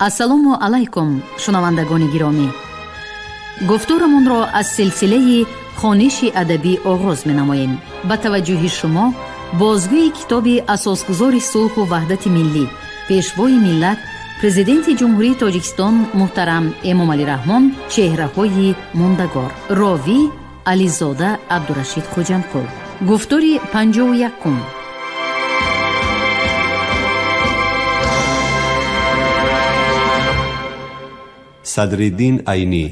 Ассалому алайкум, шунавандагони гиромӣ. Гуфторамонро аз силсилаи хониши адабӣ оғоз менамоем. Ба таваҷҷӯҳи шумо бозгӯи китоби асосгузори сулҳу ваҳдати миллӣ, пешвои миллат, Президенти Ҷумҳурии Тоҷикистон муҳтарам Эмомалӣ Раҳмон «Чеҳраҳои мондагор». Ровӣ Ализода Абдурашид Хоҷамқул. Гуфтори 51-ум. Садриддин Айнӣ.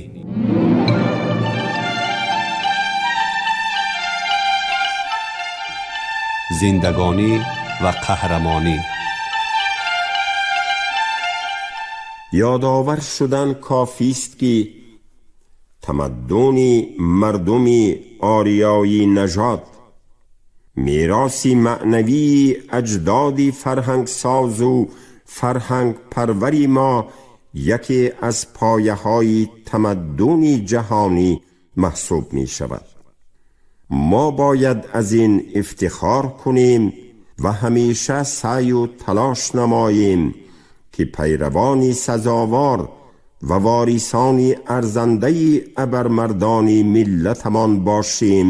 Зиндагонӣ ва қаҳрамонӣ. Ёдовар шудан кофист, ки тамаддуни мардуми ориёӣ нажод, мероси маънавии аҷдоди фарҳангсозу фарҳангпарвари мо яке аз пояҳои тамаддуни ҷаҳонӣ маҳсуб мешавад. Мо бояд аз ин ифтихор кунем ва ҳамеша саъю талош намоем, ки пайравони сазовор ва ворисони арзандаи абармардони миллатамон бошем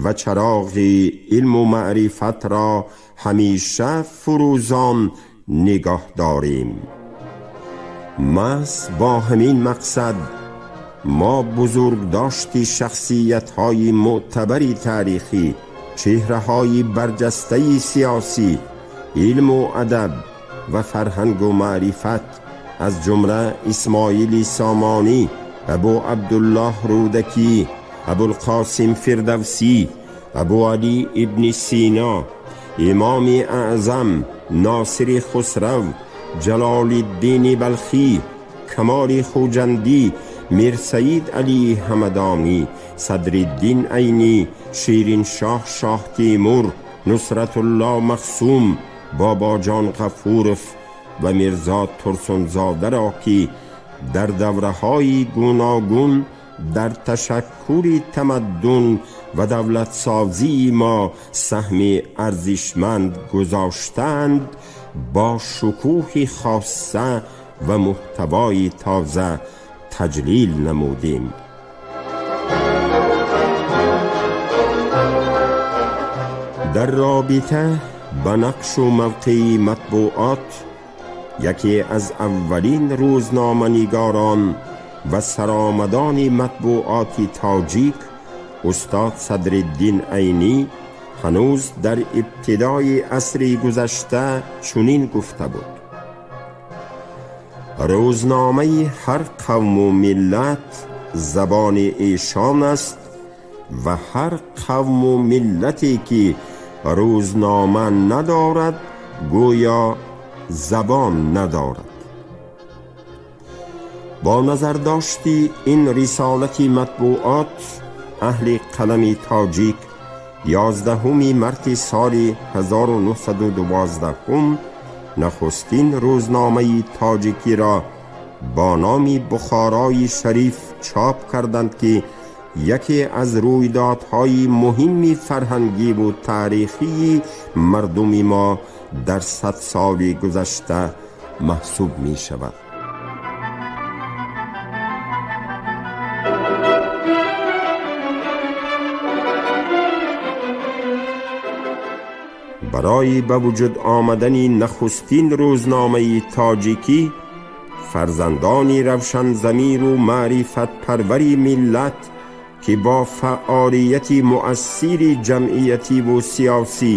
ва чароғи илму маърифатро ҳамеша фурӯзон нигоҳ дорем. Маҳз бо ҳамин мақсад мо бузургдошти шахсиятҳои мӯътабари таърихӣ, чеҳраҳои барҷастаи сиёсӣ, илму адаб ва фарҳангу маърифат, аз ҷумла Исмоили Сомонӣ, Абу Абдуллоҳ Рӯдакӣ, Абулқосим Фирдавсӣ, Абуалӣ ибни Сино, Имоми Аъзам, Носири Хусрав, Ҷалолиддини Балхӣ, Камоли Хуҷандӣ, Мирсаид Алӣ Ҳамадонӣ, Садриддин Айнӣ, Шириншоҳ Шоҳтемур, Нусратулло Махсум, Бобоҷон Ғафуров ва Мирзо Турсунзодаро, ки дар давраҳои гуногун дар ташаккули тамаддун ва давлатсозии мо саҳми арзишманд гузоштаанд, бо шукӯҳи хосса ва муҳтавои тоза таҷлил намудем. Дар робита ба нақшу мавқеи матбуот, яке аз аввалин рӯзноманигорон ва саромадони матбуоти тоҷик, устод Садриддин Айнӣ, ҳанӯз дар ибтидои асри гузашта чунин гуфта буд: «Рӯзномаи ҳар қавму миллат забони эшон аст ва ҳар қавму миллате ки рӯзнома надорад, гӯё забон надорад». Бо назардошти ин рисолати матбуот, аҳли қалами тоҷик 11 марти соли 1912 нахустин рӯзномаи тоҷикиро бо номи «Бухорои Шариф» чоп карданд, ки яке аз рӯйдодҳои муҳимми фарҳангиву таърихии мардуми мо дар 100 соли гузашта маҳсуб мешавад. Барои ба вуҷуд омадани нахустин рӯзномаи тоҷикӣ фарзандони равшанзамиру маърифатпарвари миллат, ки бо фаъолияти муассири ҷамъиятиву сиёсӣ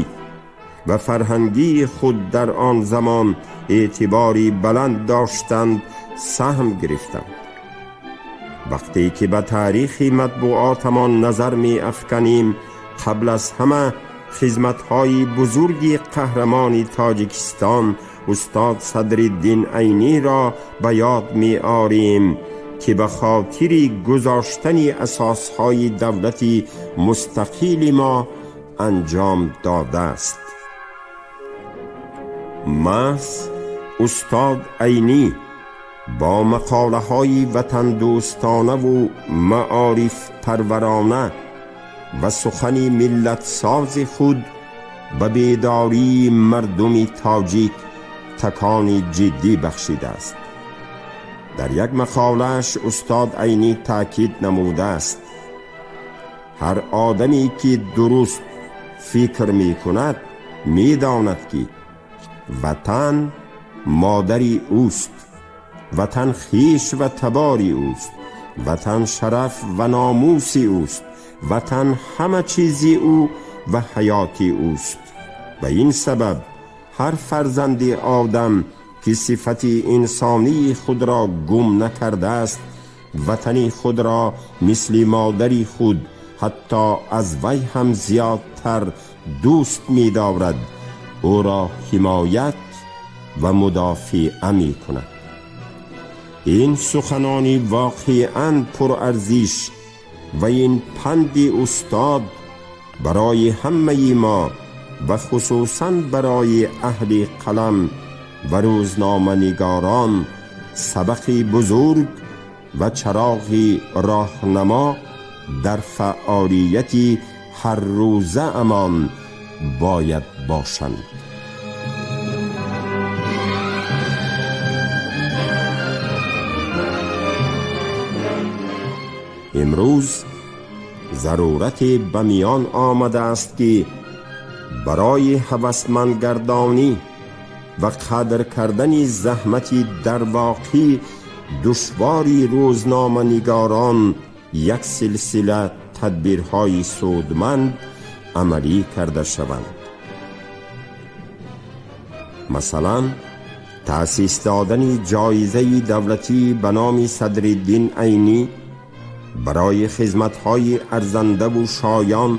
ва фарҳангии худ дар он замон эътибори баланд доштанд, саҳм гирифтанд. Вақте ки ба таърихи матбуотамон назар меафканем, қабл аз ҳама хизматҳои бузурги қаҳрамони Тоҷикистон, устод Садриддин Айниро ба ёд меорем, ки ба хотири гузоштани асосҳои давлати мустақили мо анҷом додааст. Маҳз устод Айнӣ бо мақолаҳои ватандӯстонаву маорифпарварона ва сухани миллатсози худ ба бедории мардуми тоҷик такони ҷиддӣ бахшидааст. Дар як мақолааш устод Айнӣ таъкид намудааст: ҳар одаме ки дуруст фикр мекунад, медонад ки ватан модари ӯст, ватан хеш ва табори ӯст, ватан шараф ва номуси ӯст, ватан ҳама чизи ӯ ва ҳаёти ӯст. Ба ин сабаб ҳар фарзанди одам ки сифати инсонии худро гум накардааст, ватани худро мисли модари худ, ҳатто аз вай ҳам зиёдтар дӯст медорад, ӯро ҳимоят ва мудофиа мекунад. Ин суханони воқеан пурарзиш ва ин панди устод барои ҳамаи мо ва хусусан барои аҳли қалам ва рӯзноманигорон сабақи бузург ва чароғи роҳнамо дар фаъолияти ҳаррӯзаамон бояд бошанд. Имрӯз зарурате ба миён омадааст, ки барои ҳавасмандгардонӣ ва қадр кардани заҳмати дар воқеъ душвори рӯзноманигорон як силсила тадбирҳои судманд амалӣ карда шаванд. Масалан, таъсис додани ҷоизаи давлатӣ ба номи Садриддин Айнӣ барои хизматҳои арзандаву шоён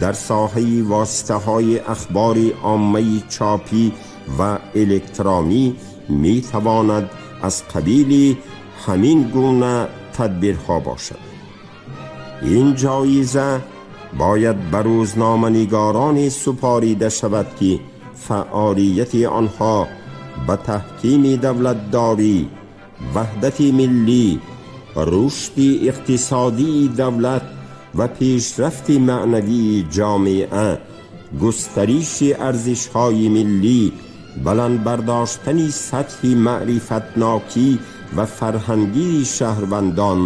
дар соҳаи воситаҳои ахбори оммаи чопӣ ва электронӣ метавонад аз қабили ҳамин гуна тадбирҳо бошад. Ин ҷоиза бояд ба рӯзноманигороне супорида шавад, ки фаъолияти онҳо ба таҳкими давлатдорӣ, ваҳдати миллӣ, рушди иқтисодии давлат ва пешрафти маънавии ҷомеа, густариши арзишҳои миллӣ, баланд бардоштани сатҳи маърифатнокӣ ва фарҳангии шаҳрвандон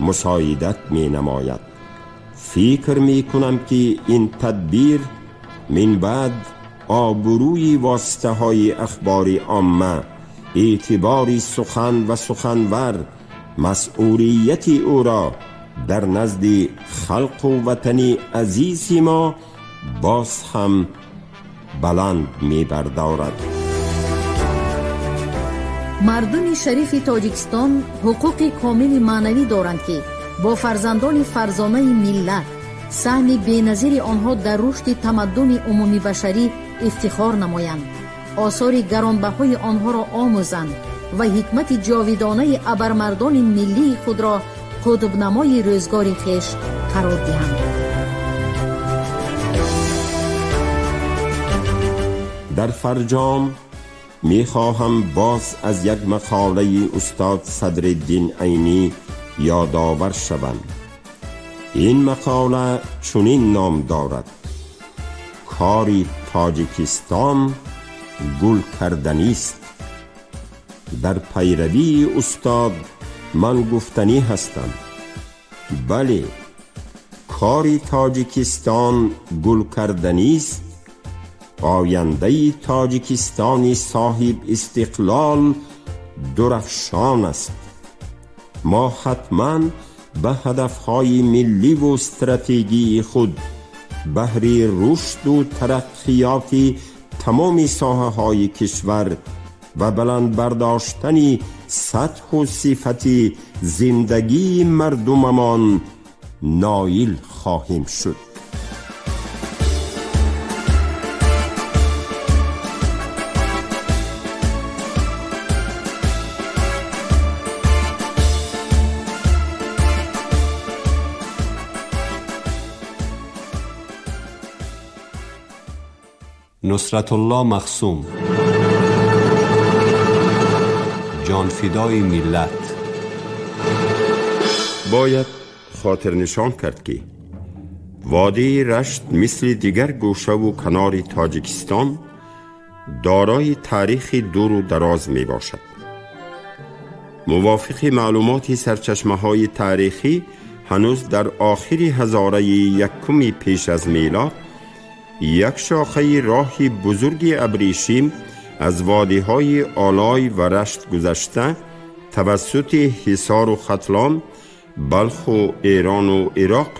мусоидат менамояд. Фикр мекунам, ки ин тадбир минбаъд обрӯи воситаҳои ахбори омма, эътибори сухан ва суханвар, масъулияти ӯро дар назди халқу ватани азизи мо боз ҳам баланд мебардорад. Мардуми шарифи Тоҷикистон ҳуқуқи комили маънавӣ доранд, ки бо фарзандони фарзонаи миллат, саҳми беназири онҳо дар рушди тамаддуни умумибашарӣ ифтихор намоянд, осори гаронбаҳои онҳоро омӯзанд ва ҳикмати ҷовидонаи абармардони миллии худро қутбнамои рӯзгори хеш қарор диҳанд. Дар фарҷом мехоҳам боз аз як мақолаи устод Садриддин Айнӣ ёдовар шавам. Ин мақола чунин ном дорад: «Кори Тоҷикистон гул карданист». Дар пайравии устод ман гуфтанӣ ҳастам: бале, кори Тоҷикистон гул карданист. Ояндаи Тоҷикистони соҳиб истиқлол дурафшон аст. Мо ҳатман ба ҳадафҳои милливу стратегии худ баҳри рушду тараққиёти тамоми соҳаҳои кишвар ва баланд бардоштани сатҳу сифати зиндагии мардумамон ноил хоҳем шуд. Нусратулло Махсум, ҷонфидои миллат. Бояд хотирнишон кард, ки водии Рашт мисли дигар гӯшаву канори Тоҷикистон дорои таърихи дуру дароз мебошад. Мувофиқи маълумоти сарчашмаҳои таърихӣ, ҳанӯз дар охири ҳазораи якуми пеш аз милод як шохаи роҳи бузурги абрешим аз водиҳои Олой ва Рашт гузашта, тавассути Ҳисору Хатлон, Балху, Эрону Ироқ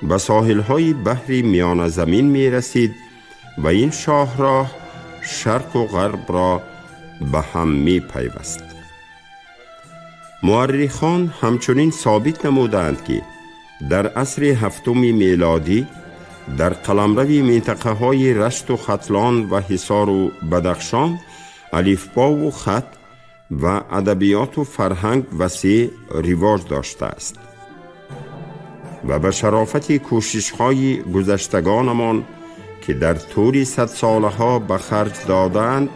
ба соҳилҳои баҳри Миёназамин мерасид ва ин шоҳроҳ шарқу ғарбро ба ҳам мепайваст. Муаррихон ҳамчунин собит намудаанд, ки дар асри ҳафтуми мелодӣ дар қаламрави минтақаҳои Рашту Хатлон ва Ҳисору Бадахшон алифбову хат ва адабиёту фарҳанг васеъ ривоҷ доштааст ва ба шарофати кӯшишҳои гузаштагонамон, ки дар тӯли садсолаҳо ба харҷ додаанд,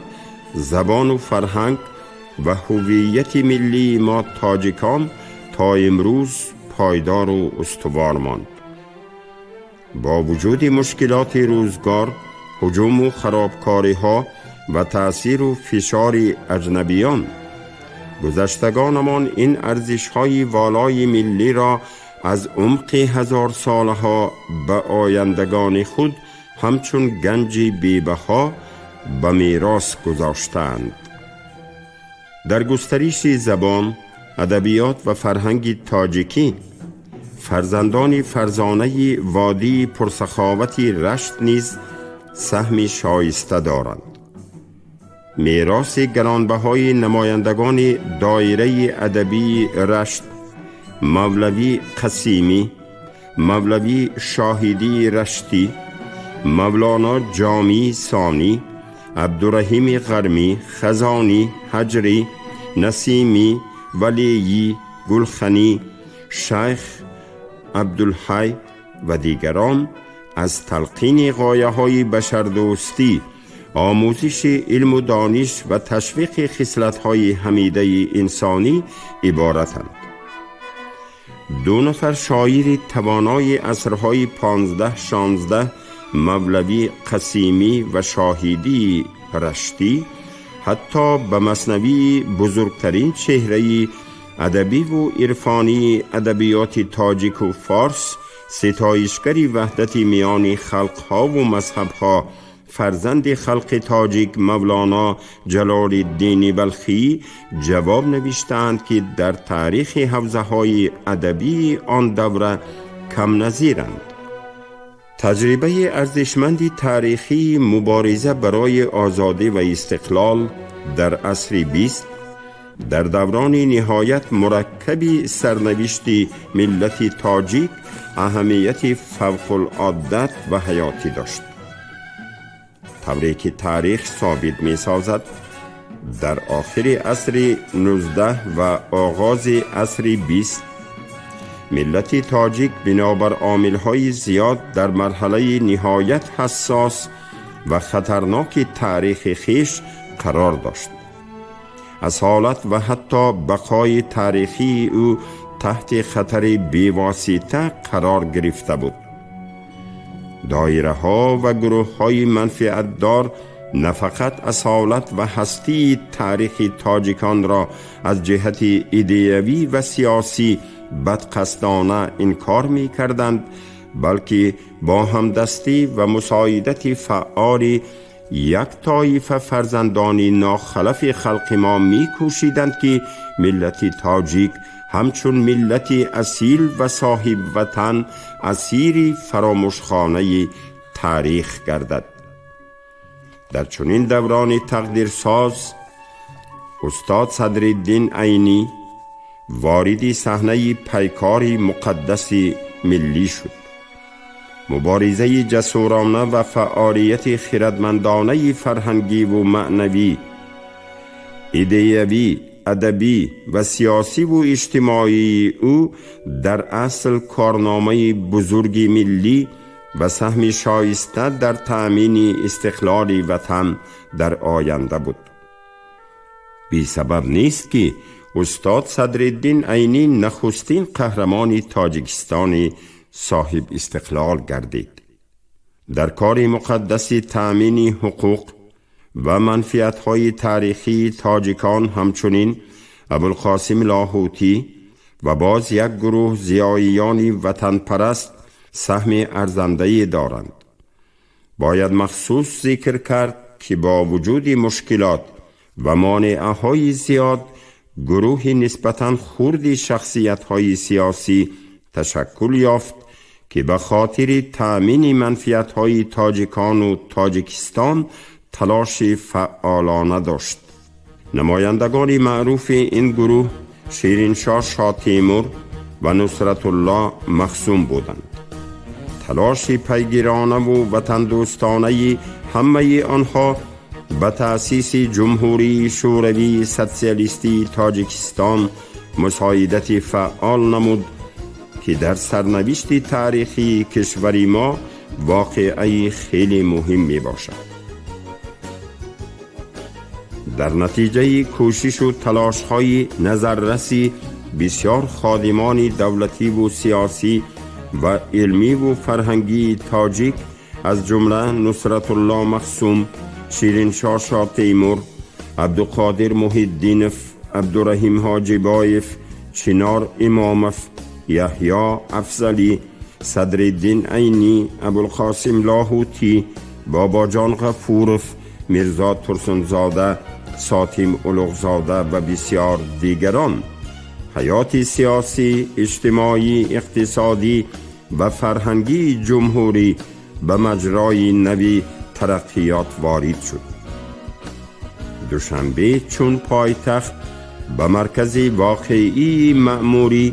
забону фарҳанг ва ҳуввияти миллии мо тоҷикон то имрӯз пойдору устувор монд. Бо вуҷуди мушкилоти рӯзгор, ҳуҷуму харобкориҳо ва таъсиру фишори аҷнабиён, гузаштагонамон ин арзишҳои волои миллиро аз умқи ҳазорсолаҳо ба ояндагони худ ҳамчун ганҷи бебаҳо ба мерос гузоштаанд. Дар густариши забон, адабиёт ва фарҳанги тоҷикӣ фарзандони фарзонаи водии пурсаховати Рашт низ саҳми шоиста доранд. Мероси гаронбаҳои намояндагони доираи адабии Рашт, Мавлавӣ Қасимӣ, Мавлавӣ Шоҳидии Раштӣ, Мавлоно Ҷомии Сонӣ, Абдураҳими Ғармӣ, Хазонӣ, Ҳаҷрӣ, Насимӣ, Валиӣ, Гулханӣ, Шайх Абдулҳай ва дигарон аз талқини ғояҳои башардӯстӣ, омӯзиши илму дониш ва ташвиқи хислатҳои ҳамидаи инсонӣ иборатанд. Ду нафар шоири тавонои асрҳои 15-16, Мавлавӣ Қасимӣ ва Шоҳидии Раштӣ, ҳатто ба маснавии бузургтарин чеҳраи адабиву ирфонии адабиёти тоҷику форс, ситоишгари ваҳдати миёни халқҳову мазҳабҳо, фарзанди халқи тоҷик Мавлоно Ҷалолиддини Балхӣ ҷавоб навиштаанд, ки дар таърихи ҳавзаҳои адабии он давра камназиранд. Таҷрибаи арзишманди таърихии мубориза барои озодӣ ва истиқлол дар асри 20, дар даврони ниҳоят мураккаби сарнавишти миллати тоҷик, аҳамияти фавқулоддат ва ҳаётӣ дошт. Тавре ки таърих собит месозад, дар охири асри 19 ва оғози асри 20 миллати тоҷик бинобар омилҳои зиёд дар марҳалаи ниҳоят ҳассос ва хатарноки таърихи хеш қарор дошт. Асолат ва ҳатто бақои таърихии ӯ таҳти хатари бевосита қарор гирифта буд. Доираҳо ва гурӯҳҳои манфиатдор на фақат асолат ва ҳастии таърихи тоҷиконро аз ҷиҳати идеявӣ ва сиёсӣ бадқасдона инкор мекарданд, балки бо ҳамдастӣ ва мусоидати фаъоли як тоифа фарзандони нохалафи халқи мо мекӯшиданд, ки миллати тоҷик ҳамчун миллати асил ва соҳибватан асири фаромӯшхонаи таърих гардад. Дар чунин даврони тақдирсоз устод Садриддин Айнӣ вориди саҳнаи пайкори муқаддаси миллӣ шуд. Муборизаи ҷасурона ва фаъолияти хирадмандонаи фарҳангиву маънавӣ, идеявӣ, адабӣ ва сиёсиву иҷтимоии ӯ дар асл корномаи бузурги миллӣ ва саҳми шоиста дар таъмини истиқлоли ватан дар оянда буд. Бесабаб нест, ки устод Садриддин Айнӣ нахустин қаҳрамони Тоҷикистони соҳиб истиқлол гардид. Дар кори муқаддаси таъмини ҳуқуқ ва манфиатҳои таърихии тоҷикон ҳамчунин Абулқосим Лоҳутӣ ва боз як гурӯҳ зиёиёни ватанпараст саҳми арзандае доранд. Бояд махсус зикр кард, ки бо вуҷуди мушкилот ва монеаҳои зиёд гурӯҳи нисбатан хурди шахсиятҳои сиёсӣ ташаккул ёфт, ки ба хотири таъмини манфиатҳои тоҷикону Тоҷикистон талоши фаъолона дошт. Намояндагони маъруфи ин гурӯҳ Шириншоҳ Шотемур ва Нусратулло Махсум буданд. Талоши пайгиронаву ватандӯстонаи ҳамаи онҳо ба таъсиси Ҷумҳурии Шӯравии Социалистии Тоҷикистон мусоидати фаъол намуд, ки дар сарнавишти таърихии кишвари мо воқеаи хеле муҳим мебошад. Дар натиҷаи кӯшишу талошҳои назарраси бисёр ходимони давлативу сиёсӣ ва илмиву фарҳангии тоҷик, аз ҷумла Нусратулло Махсум, Шириншоҳ Шотеймур, Абдуқодир Муҳиддинов, Абдураҳим Ҳоҷибоев, Чинор Имомов, Яҳё Афзалӣ, Садриддин Айнӣ, Абулқосим Лоҳутӣ, Бобоҷон Ғафуров, Мирзо Турсунзода, Сотим Улуғзода ва бисёр дигарон ҳаёти сиёсӣ, иҷтимоӣ, иқтисодӣ ва фарҳангии ҷумҳурӣ ба маҷрои нави тараққиёт ворид шуд. Душанбе чун пойтахт ба маркази воқеии маъмурӣ,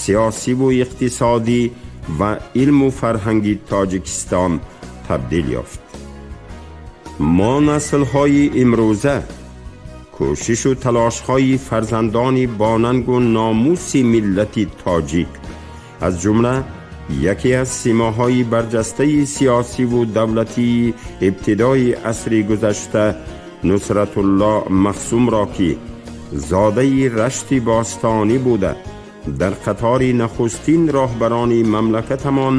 сиёсиву иқтисодӣ ва илму фарҳанги Тоҷикистон табдил ёфт. Мо, наслҳои имрӯза, кӯшишу талошҳои фарзандони бонангу номуси миллати тоҷик, аз ҷумла яке аз симоҳои барҷастаи сиёсиву давлатии ибтидои асри гузашта, Нусратулло Махсумро, ки зодаи Рашти бостонӣ буда, дар қатори нахустин роҳбарони мамлакатамон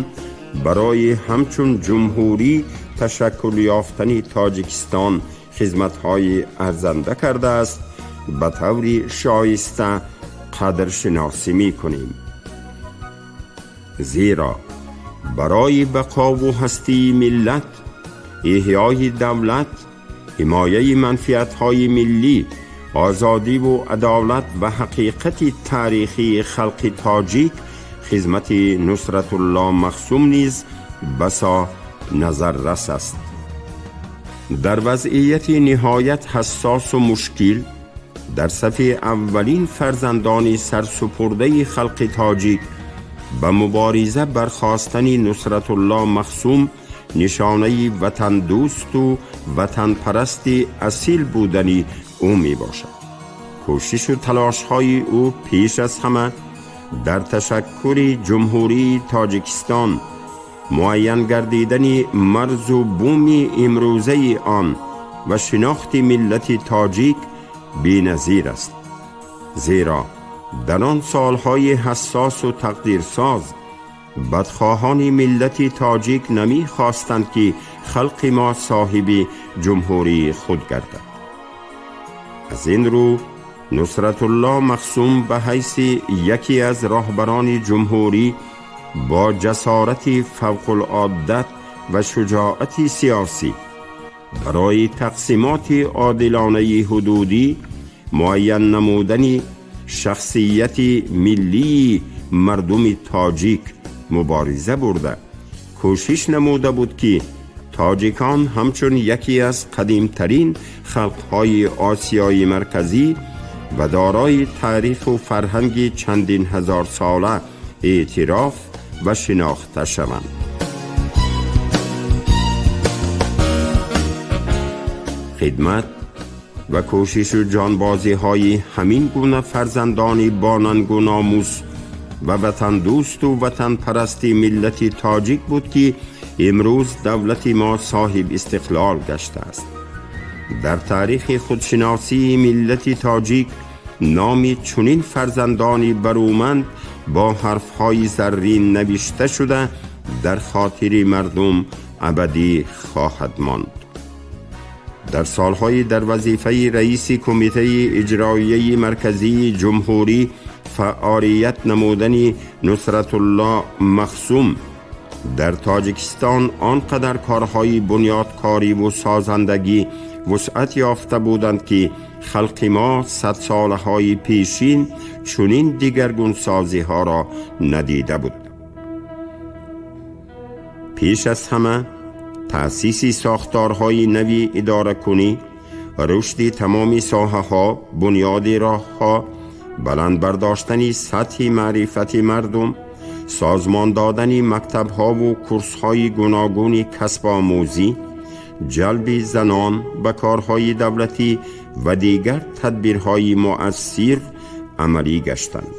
барои ҳамчун ҷумҳурӣ ташаккул ёфтани Тоҷикистон хизматҳои арзанда кардааст, ба таври шоиста қадршиносӣ мекунем, зеро барои бақову ҳастии миллат, эҳёи давлат, ҳимояи манфиатҳои миллӣ, озодиву адолат ва ҳақиқати таърихии халқи тоҷик хизмати Нусратулло Махсум низ басо назаррас аст. Дар вазъияти ниҳоят ҳассосу мушкил дар сафи аввалин фарзандони сарсупурдаи халқи тоҷик ба мубориза бархостани Нусратулло Махсум нишонаи ватандӯсту ватанпарасти асил будани ӯ мебошад. Кӯшишу талошҳои ӯ пеш аз ҳама дар ташаккури Ҷумҳурии Тоҷикистон, муайян гардидани марзу буми имрӯзаи он ва шинохти миллати тоҷик беназир аст, зеро дар он солҳои ҳассосу тақдирсоз бадхоҳони миллати тоҷик намехостанд, ки халқи мо соҳиби ҷумҳурии худ гардад. Аз ин рӯ Нусратулло Махсум ба ҳайси яке аз роҳбарони ҷумҳурӣ бо ҷасорати фавқулоддат ва шуҷоати сиёсӣ барои тақсимоти одилонаи ҳудудӣ, муайян намудани шахсияти миллии мардуми тоҷик мубориза бурда, кӯшиш намуда буд, ки тоҷикон ҳамчун яке аз қадимтарин халқҳои Осиёи Марказӣ ва дорои таъриху фарҳанги чандин ҳазорсола эътироф ва шинохта шаванд. Хидмат ва кӯшишу ҷонбозиҳои ҳамин гуна фарзандони бонангу номус ва ватандӯсту ватанпарасти миллати тоҷик буд, ки имрӯз давлати мо соҳиб истиқлол гаштааст. Дар таърихи худшиносии миллати тоҷик номи чунин фарзандони барӯманд бо ҳарфҳои заррин навишта шуда, дар хотири мардум абадӣ хоҳад монд. Дар солҳои дар вазифаи раиси Кумитаи Иҷроияи Марказии Ҷумҳурӣ фаъолият намудани Нусратулло Махсум дар Тоҷикистон он қадар корҳои бунёдкориву созандагӣ вусъат ёфта буданд, ки халқи мо садсолаҳои пешин чунин дигаргунсозиҳоро надида буд. Пеш аз ҳама таъсиси сохторҳои нави идоракунӣ, рушди тамоми соҳаҳо, бунёди роҳҳо, баланд бардоштани сатҳи маърифати мардум, созмон додани мактабҳову курсҳои гуногуни касбомӯзӣ, ҷалби занон ба корҳои давлатӣ ва дигар тадбирҳои муассир амалӣ гаштанд.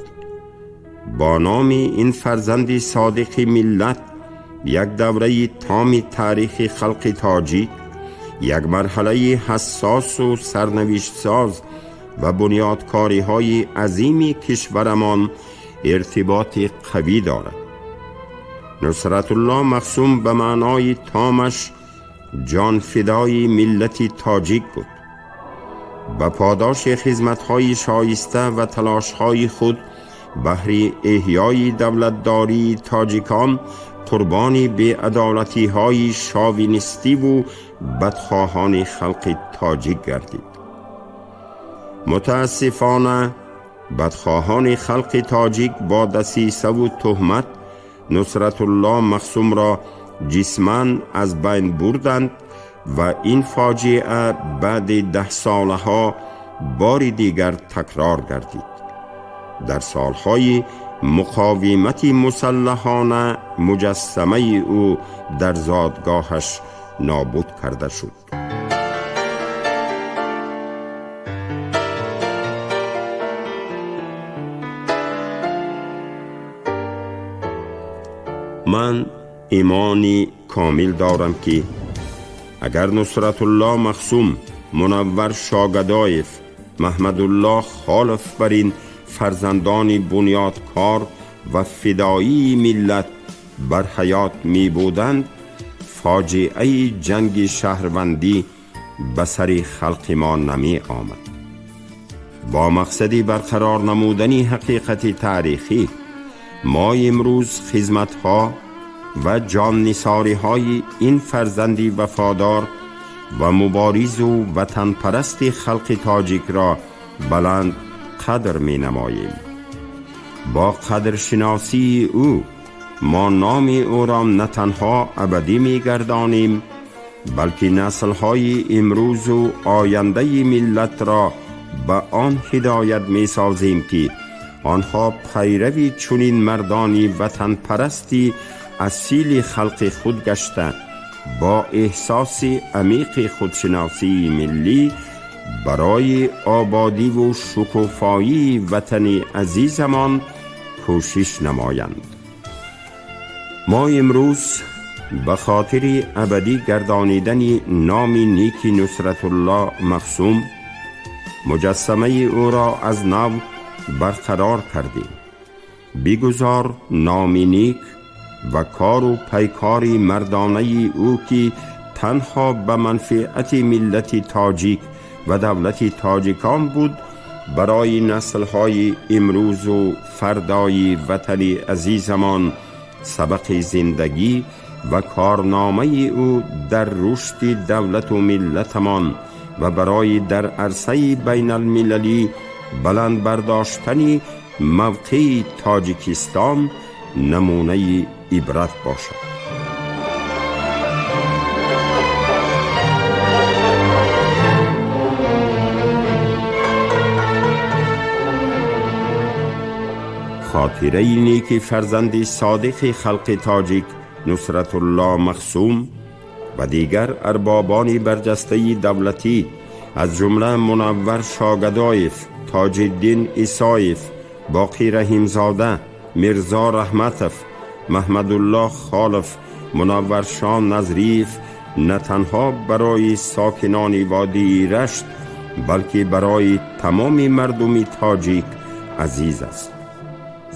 Бо номи ин фарзанди содиқи миллат як давраи томи таърихи халқи тоҷик, як марҳалаи ҳассосу сарнавиштсоз ва бунёдкориҳои азими кишварамон иртиботи қавӣ дорад. Нусратулло Махсум ба маънои томаш ҷонфидои миллати тоҷик буд. Ба подоши хизматҳои шоиста ва талошҳои худ баҳри эҳёи давлатдории тоҷикон қурбони беадолатиҳои шовинистиву бадхоҳони халқи тоҷик гардид. Мутаассифона, бадхоҳони халқи тоҷик бо дасисаву туҳмат Нусратулло Махсумро ҷисман аз байн бурданд ва ин фоҷиа баъди даҳсолаҳо бори дигар такрор гардид. Дар солҳои муқовимати мусаллаҳона муҷассамаи ӯ дар зодгоҳаш нобуд карда шуд. Ман имони комил дорам, ки агар Нусратулло Махсум, Мунаввар Шогадоев, Маҳмадулло Холов бар ин фарзандони бунёдкор ва фидоии миллат бар ҳаёт мебуданд, фоҷиаи ҷанги шаҳрвандӣ ба сари халқи мо намеомад. Бо мақсади барқарор намудани ҳақиқати таърихӣ мо имрӯз хизматҳо ва ҷоннисориҳои ин фарзанди вафодор ва муборизу ватанпарасти халқи тоҷикро баланд қадр менамоем. Бо қадршиносии ӯ мо номи ӯро на танҳо абадӣ мегардонем, балки наслҳои имрӯзу ояндаи миллатро ба он ҳидоят месозем, ки онҳо пайрави чунин мардони ватанпарасти асили халқи худ гашта, бо эҳсоси амиқи худшиносии миллӣ барои ободиву шукуфоии ватани азизамон кӯшиш намоянд. Мо имрӯз ба хотири абадӣ гардонидани номи неки Нусратулло Махсум муҷассамаи ӯро аз нав барқарор кардем. Бигузор номи нек ва кору пайкори мардонаи ӯ, ки танҳо ба манфиати миллати тоҷик ва давлати тоҷикон буд, барои наслҳои имрӯзу фардои ватани азизамон сабақи зиндагӣ ва корномаи ӯ дар рушди давлату миллатамон ва барои дар арсаи байналмилалӣ баланд бардоштани мавқеи Тоҷикистон намунаи ибрат бошад. Хотираи неки фарзанди содиқи халқи тоҷик Нусратулло Махсум ва дигар арбобони барҷастаи давлатӣ, аз ҷумла Мунаввар Шогадоев, Тоҷиддин Исоев, Боқӣ Раҳимзода, Мирзо Раҳматов, Маҳмадулло Холов, Мунавваршоҳ Назриев на танҳо барои сокинони водии Рашт, балки барои тамоми мардуми тоҷик азиз аст,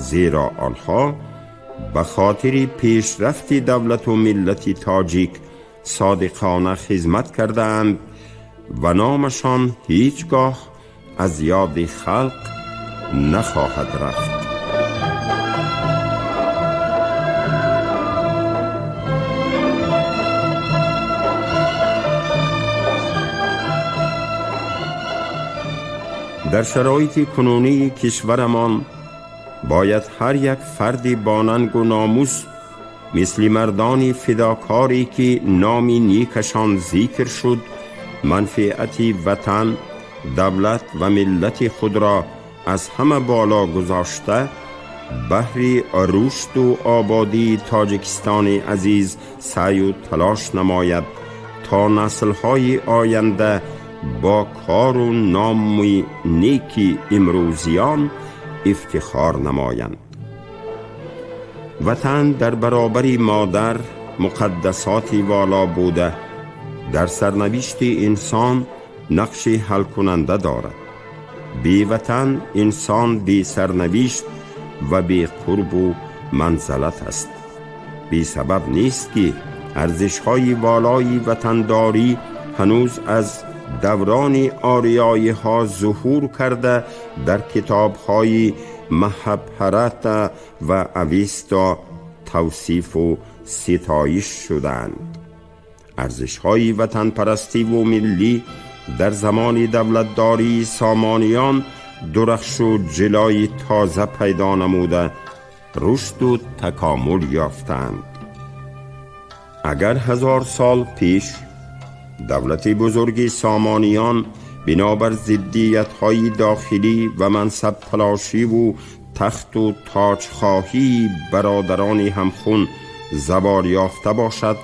зеро онҳо ба хотири пешрафти давлату миллати тоҷик содиқона хизмат кардаанд. و نامشان هیچگاه از یاد خلق نخواهد رفت. در شرایط کنونی کشورمان باید هر یک فردی با ننگ و ناموس مثل مردان فداکاری که نامی نیکشان ذکر شد منفعت وطن، دولت و ملت خود را از همه بالا گذاشته بهر رشد و آبادی تاجیکستان عزیز سعی و تلاش نماید تا نسل‌های آینده با کار و نام نیکی امروزیان افتخار نمایند. وطن در برابر مادر مقدساتی والا بوده در سرنوشت انسان نقش حل کننده دارد. بی وطن انسان بی سرنوشت و بی قرب و منزلت است. بی سبب نیست که ارزش‌های والای وطنداری هنوز از دوران آریایی ها ظهور کرده در کتاب های مهابهارتا و اویستا توصیف و ستایش شدند. ارزش های وطن پرستی و ملی در زمان دولتداری سامانیان درخش و جلای تازه پیدا نموده رشد و تکامل یافتند. اگر 1000 سال پیش دولت بزرگ سامانیان بنابر ضدیت‌های داخلی و منصب تلاشی و تخت و تاج خواهی برادران همخون زوال یافته باشد،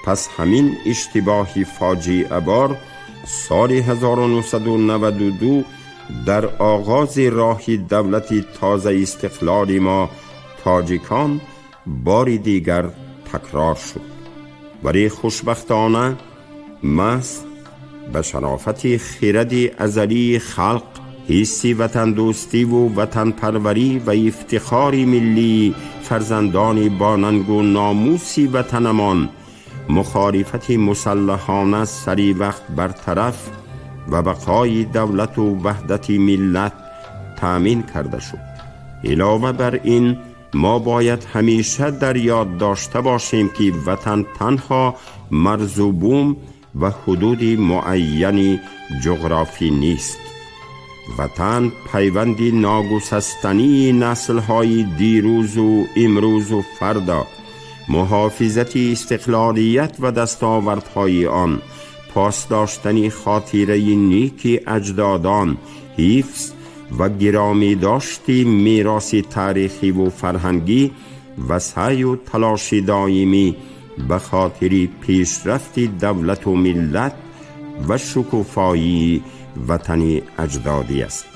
پس همین اشتباهی فاجعه بار سال 1992 در آغاز راه دولت تازه استقلال ما تاجیکان بار دیگر تکرار شد. ولی خوشبختانه محض به شرافت خرد ازلی خلق، حس وطن دوستی و وطن پروری و افتخار ملی فرزندان با ننگ و ناموس وطنمان مخالفت مسلحانه سری وقت برطرف و بقای دولت و وحدت ملت تأمین کرده شد. علاوه بر این ما باید همیشه در یاد داشته باشیم که وطن تنها مرز و بوم و حدود معین جغرافی نیست. وطن پیوند ناگسستنی نسل‌های دیروز و امروز و فردا، محافظت استقلالیت و دستاوردهای آن، پاس داشتن خاطره نیک اجدادان، حفظ و گرامی داشت میراث تاریخی و فرهنگی و سعی و تلاش دائمی به خاطر پیشرفت دولت و ملت و شکوفایی وطن اجدادی است.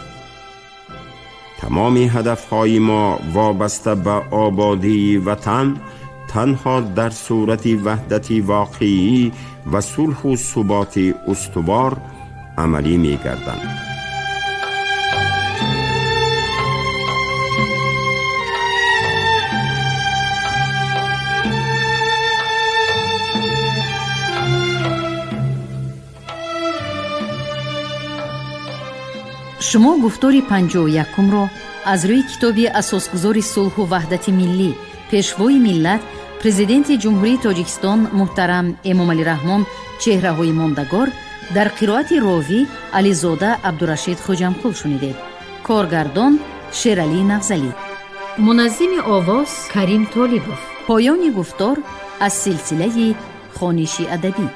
تمام هدفهای ما وابسته به آبادی وطن تنها در صورت وحدت واقعی و صلح و ثبات استوار عملی می گردند. Шумо гуфтори 51-умро аз рӯи китоби асосгузори сулҳу ваҳдати миллӣ, пешвои миллат, президенти Ҷумҳурии Тоҷикистон муҳтарам Эмомалӣ Раҳмон чеҳраҳои мондагор дар қироати ровӣ Ализода Абдурашид Хоҷамқул шунидед. Коргардон Шералӣ Нағзалӣ. Муназзими овоз Карим Толибов. Поёни гуфтор аз силсилаи хониши адабӣ.